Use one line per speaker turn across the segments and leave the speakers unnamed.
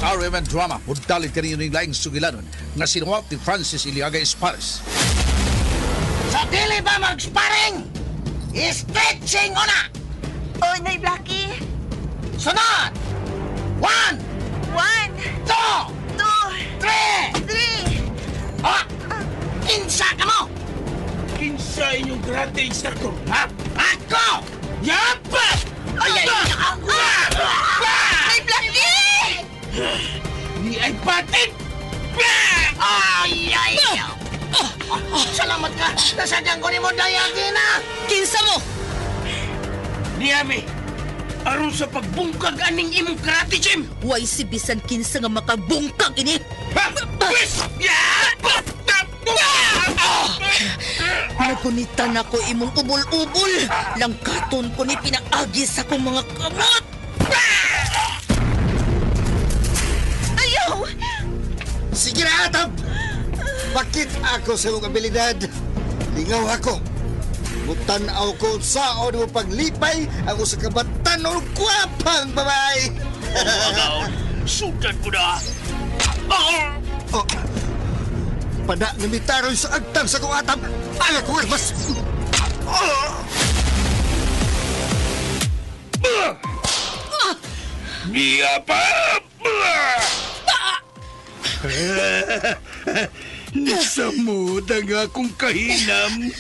RMN Drama, mudalit kaninyo ning laing sugilanon nga sinuwat ni Francis Iliaga Espares.
Sa dili ba mag-sparring? Stretching una!
Oh, Nay Blackie.
Sunod! 1,
1,
2,
2,
3!
3.
Ah! Kinsa ka mo?
Kinsa inyong karate instructor, ha?
Ako!
Yapa!
Ay, ay, ay!
Nay Blackie!
Ni ay patit!
Ay, ay! Salamat ka! Nasadyan ko ni mo, Dayagina!
Kinsa mo?
Niyami, aron sa pagbungkag aning imong karate gym!
Way si bisan kinsa nga makabungkag ini.
Ha? Pwes! Yapa!
Nagunitan ako imong ubol-ubol. Langkaton ko ni pinaagi sa akong mga kamot.
Ayaw!
Sige na, Atab! Bakit ako sa imong abilidad? Lingaw ako. Mutanaw ko saon mo paglipay ang usa ka batanon gwapang babae.
Agaon, sudan ko na!
Oh. Pada nga mitaroy sa agtang sa kong atab. Ang akong armas. Oh.
Niya pa! Nisamod ang akong kahinam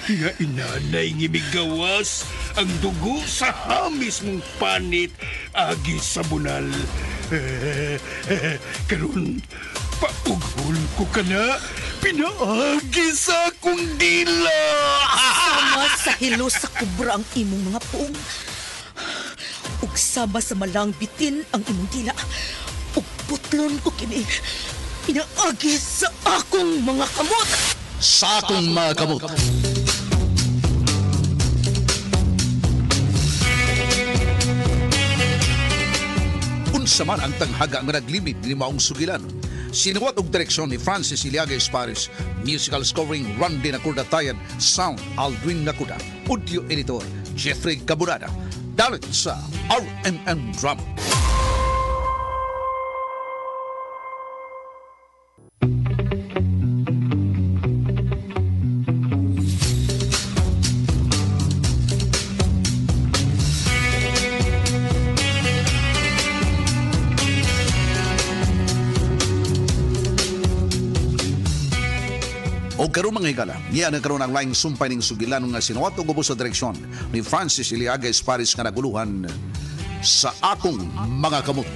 nga inanay ngimigawas ang dugo sa hamis mong panit agi sa bunal. Karon paughol ko ka na, pinaagi sa akong dila.
Sama sa hilo sa kubra ang imong mga puong. Ug sama sa malang bitin ang imong dila. Ug putlon ko kini. Pinaagi sa akong mga kamot.
Sa akong mga kamot. Unsa man ang tanghaga nga naglimit ni maong sugilan. Sinuwat og direksyon ni Francis Iliaga Espares, musical scoring Randy Nakuda Tayad, sound Aldrin Nakuda, audio editor Jeffrey Gaburada. Dalit sa RMN Drama. O karon mga higala, niya na karon ang laing sumpay ning sugilan nga sinuwat og ubos sa direksyon ni Francis Iliaga Espares nga naguluhan sa akong mga kamot.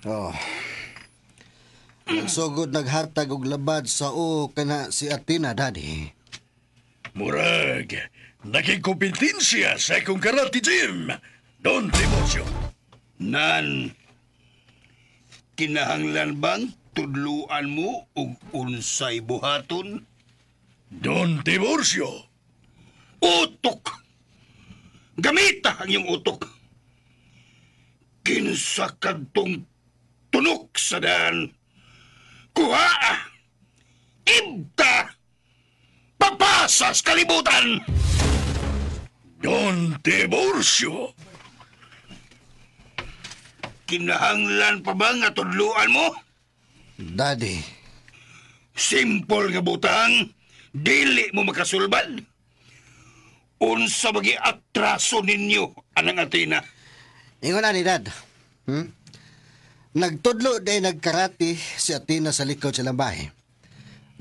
Oh. Nagsugod naghatag og labad sa o kana si Athena, Daddy.
Murag, naging kompetensya sa akong karate gym. Don Tiburcio. Nan, kinahanglan bang tudluan mo og unsay buhaton? Don Tiburcio, utok! Gamita ang iyong utok. Kinsa kadtong tunok sa daan. Kuha! Ibta! Papasas kalibutan! Don Tiburcio! Kinahanglan pa ba nga tudluan mo?
Daddy.
Simple nga butang, dili mo makasulbad. Unsa bagi atraso ninyo anang Athena?
Ingon na ni Dad. Nagtudlo day nagkarate si Athena sa likod sa bahay.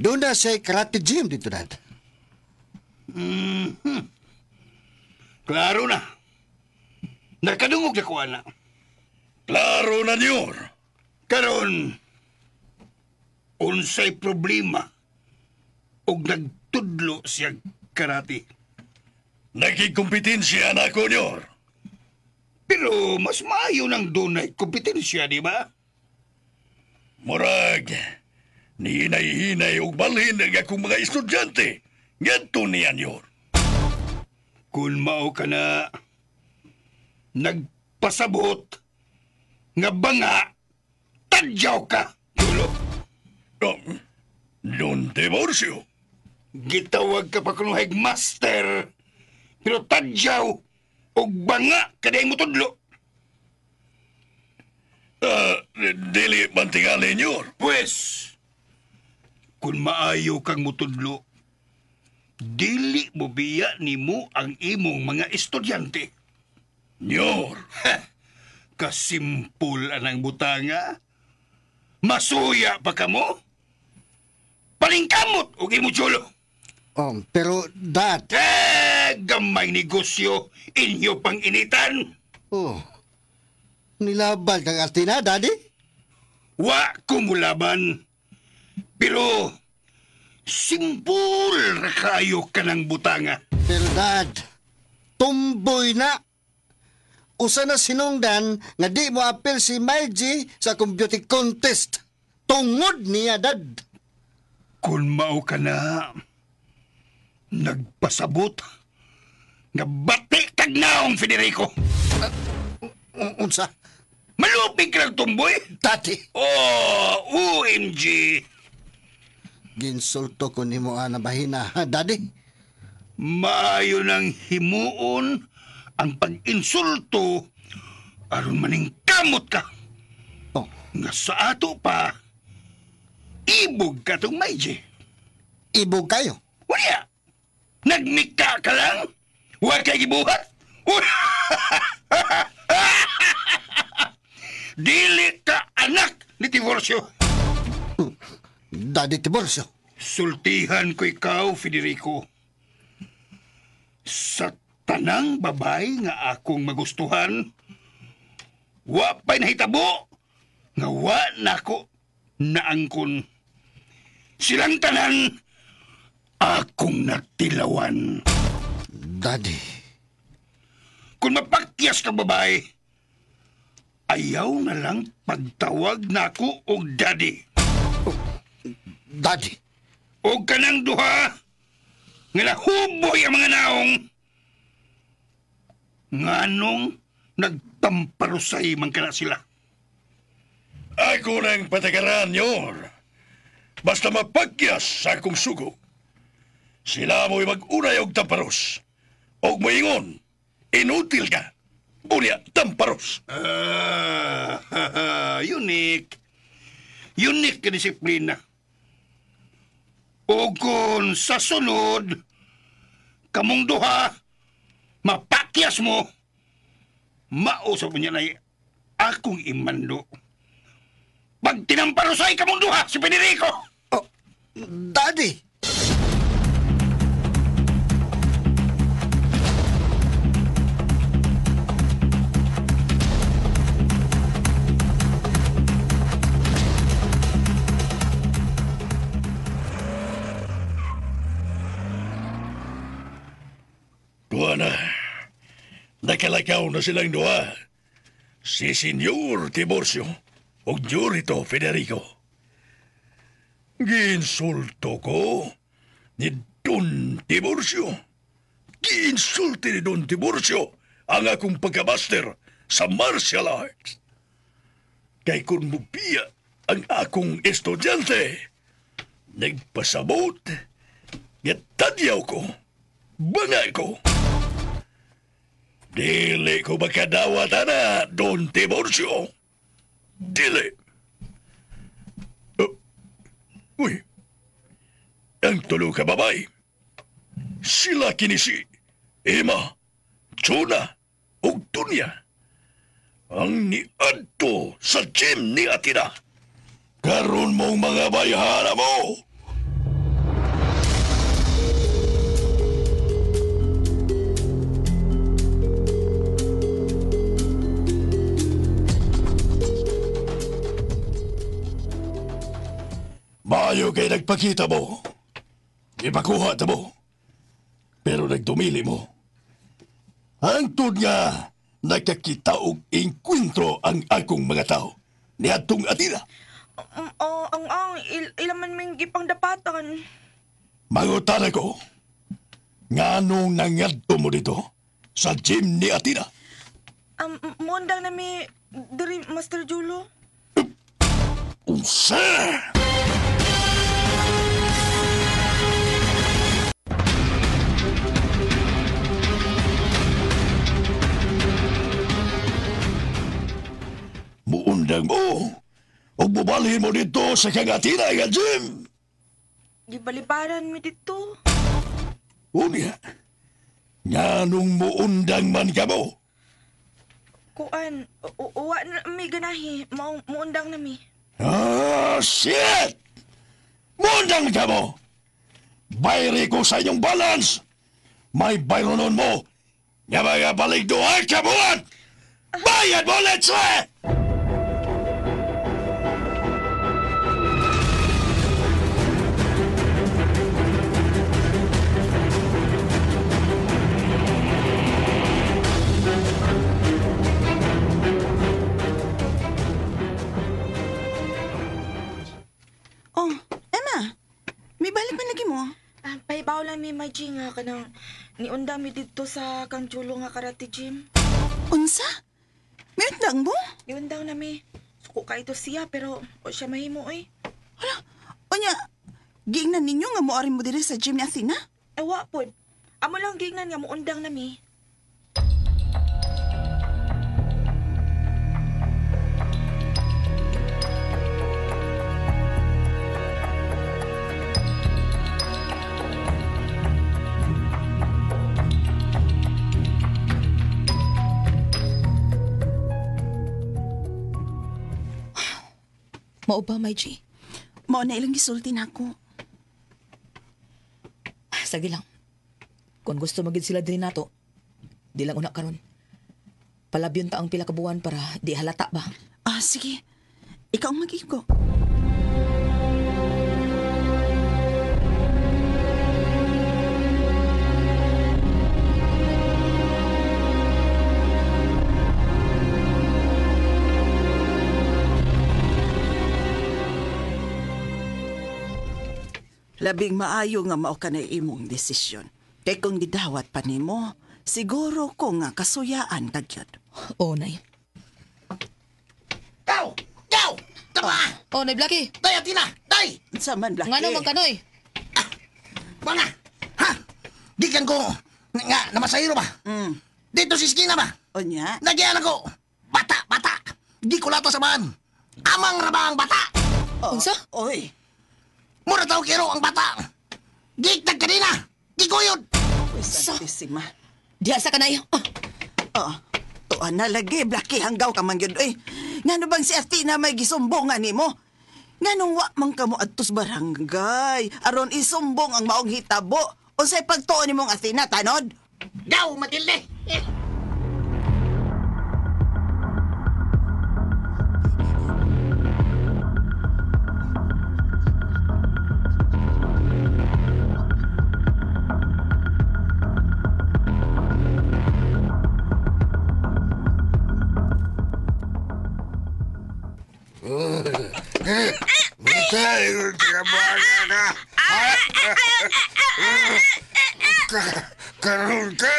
Doon na siya karate gym dito, Dad.
Mm-hmm. Klaro na. Nakadungog na ko, ana. Klaro na, Nyor. Karon, unsay problema og nagtudlo siya karate? Naging kompetensya na ako, Nyor. Pero mas maayo nang dunay kompetensya, di ba? Murag, nihinay-hinay og balhin ang akong mga estudyante. Ngadto niya, Nyor. Kung mao ka na nagpasabot, Nga banga, tadyaw ka, Chulo. Don Tiburcio. Gitawag ka pa kuno headmaster. Pero tadyaw, og banga kaday mo tudlo. Dili man tingali, Nyor. Pwes, kung maayo kang mutudlo, dili mo biya nimo ang imong mga estudyante. Nyor, kasimpul anang butanga. Masuya pa ka mo? Palingkamot og imo chulo.
Pero Dad...
Gamay negosyo, inyo pang initan.
Oh, nilabal kang Athena, Daddy?
Wa ko mulaban. Pero, simpul ra kayo ka ng butanga.
Pero Dad, tumboy na. Usa na sinungdan nga di mo apel si Margie sa akong beauty contest. Tungod niya, Dad.
Kung mao ka na, nagpasabot, nga bati kag naong, Federico.
Unsa?
Malupig ka ng tumboy?
Daddy.
Oh, OMG.
Ginsulto ko nimo ana bahina, ha, Daddy?
Maayo nang himuon ang pag-insulto aron maningkamot ka.
Oh.
Nga sa ato pa, ibog ka tong Maiji.
Ibog kayo?
Wala. Nagmika ka lang? Wa kay gibuhat? Dili ka anak ni Tiburcio.
Daddy Tiburcio.
Sultihan ko ikaw, Federico. Sa tanang babay nga akong magustuhan, wa pa'y nahitabo nga wa nako naangkon. Silang tanan akong natilawan.
Daddy.
Kung mapakyas ka babae, ayaw na lang pagtawag nako og daddy.
Oh, Daddy.
Og kanang duha nga nahuboy ang mga naong nganong nagtamparusay man kana sila.
Ako nang patakaran, Nyor. Basta mapagyas sa akong sugo. Sila mo'y mag-unay og tamparos. Og moingon, inutil ka. Unya, tamparos.
Unique. Unique ka disiplina. O kung sa sunod, kamong duha, mapakyas mo, mausap niya na akong imando. Pag tinamparosay kamong duha, si Federico!
Oh, Daddy!
Duha na. Nakalakaw na silang duha. Si Senyor Tiburcio o Nyorito Federico. Giinsulto ko ni Don Tiburcio. Giinsulti ni Don Tiburcio ang akong pagkamaster sa martial arts. Kay kung mubiya ang akong estudyante, nagpasabot, ngatadyaw ko, bangay ko. Dili ko makadawat ana, Don Tiburcio. Dili. Uy, ang tulo ka babay. Sila kini si Emma, Chona, ug Dunya. Ang niadto sa gym ni Athena. Karon mong mga bayhana mo. Maayo kay nagpakita mo. Ipakuha ta mo. Pero nagdumili mo. Hangtod nga nakakita og engkwentro ang akong mga tao. Niadtong Athena.
Ang ilaman ming gipang dapatan.
Mangutana ko, nganong nangadto mo dito sa gym ni Athena?
Mundang na mi Diri, Master Julo.
Unsa? Muundang mo! O bubalhin mo dito sa kagatina nga gym!
Gibalibaran mi dito.
Unya, nganong muundang man ka mo?
Kuan, uwa na mi ganahi. Muundang na mi.
Ah, shit! Muundang ka mo! Bayri ko sa inyong balance! May bayronon mo! Nga mga balik doon ka buwan! Bayad mo, let's!
Oh, Emma. May balik man lagi mo.
Ah, pahibaw lang mi Maji nga kanang niunda mi dito sa kang Julo nga karate gym.
Unsa? May undang mo?
Niundang na mi. Suko ka ito siya pero o siya mahimo eh.
Hala, unya, giingnan ninyo nga moari mo diri sa gym ni Athena?
Eh, wa pod. Amo lang gignan nga muundang na mi.
Mao ba, my G?
Mao na ilang gisulti nako.
Sige lang. Kung gusto magid sila diri nato, di lang una karon. Palabyon ta ang pila ka buwan para di halata ba.
Ah, sige. Ikaw ang mag-igo. Labing maayo nga mao ka na imong desisyon. Kay kung gidawat pa nimo, siguro ko nga kasuyaan ka gyud.
Oh, nay.
Gaw! Gaw! Tama!
Oh, nay Blackie.
Day, Athena! Day!
Unsa man Blackie?
Ngano man kanoy?
Mga! Ha? Gikan ko nga namasahiro ba?
Mm.
Dito si Skina ba?
Unya?
Nagyan ako! Bata! Bata! Di ko lato sa man! Amang raba ang bata!
Oh,
Unsa?
Oy.
Mura tao kiro ang bata! Gigtag kanina! Gikuyod!
Uy, Santissima.
Diha sa kanay. Ah,
Oh, tuan na lagi, Blackie, hanggaw ka man gyud oy. Ngano bang si Athena may gisumbongan nimo? Nganong wa man kamo adtos barangay aron isumbong ang maong hitabo? Unsay pagtuon nimong Athena tanod?
Gaw, Matilde! Eh.
Karon ka.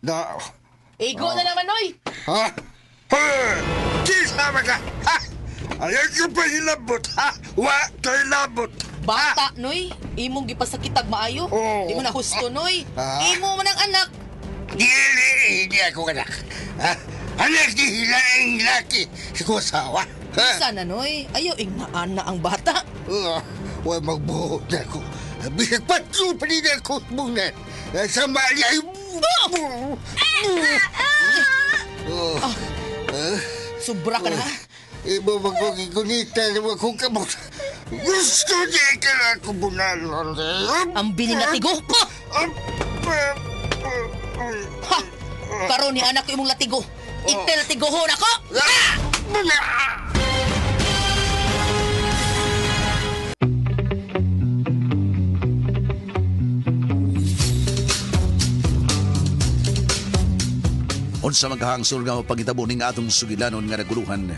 Na.
Igo na naman, oy.
Ha? Kisa ba ka? Ha? Ayaw ko pa hilabot, ha? Wa kay labot.
Bata, noy. Imong gipasakitag maayo.
Oo.
Di mo na husto, noy.
Ah.
Imo man ang anak.
Dili, hindi ako anak. Ha? Anak di hilaing laki sa kusawa. Ha?
Sana, noy. Ayaw, ingnaan na ang bata.
Wa magbuot na ako. Bisag patlo pa rin ako muna. Sa mali ay... Oh.
Sobra ka na, ha?
Ibo magkukunita naman kung kamot. Gusto niya ka na ako bunalo.
Ang biling latigo. Ha! Ha! Karon ni anak ko imong latigo. Ikte latigohon ako!
Unsa maghangsol nga mapangitabo ning atong sugilanon nga naguluhan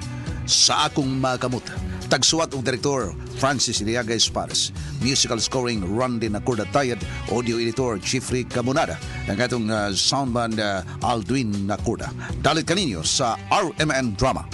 sa akong makamot. Tagsuwat og direktor Francis Iliaga Espares. Musical scoring Randy Nacorda Tayad, audio editor Jeffrey Camonada. Ang atong soundman Aldwin Nacorda. Dalit kaninyo sa RMN Drama.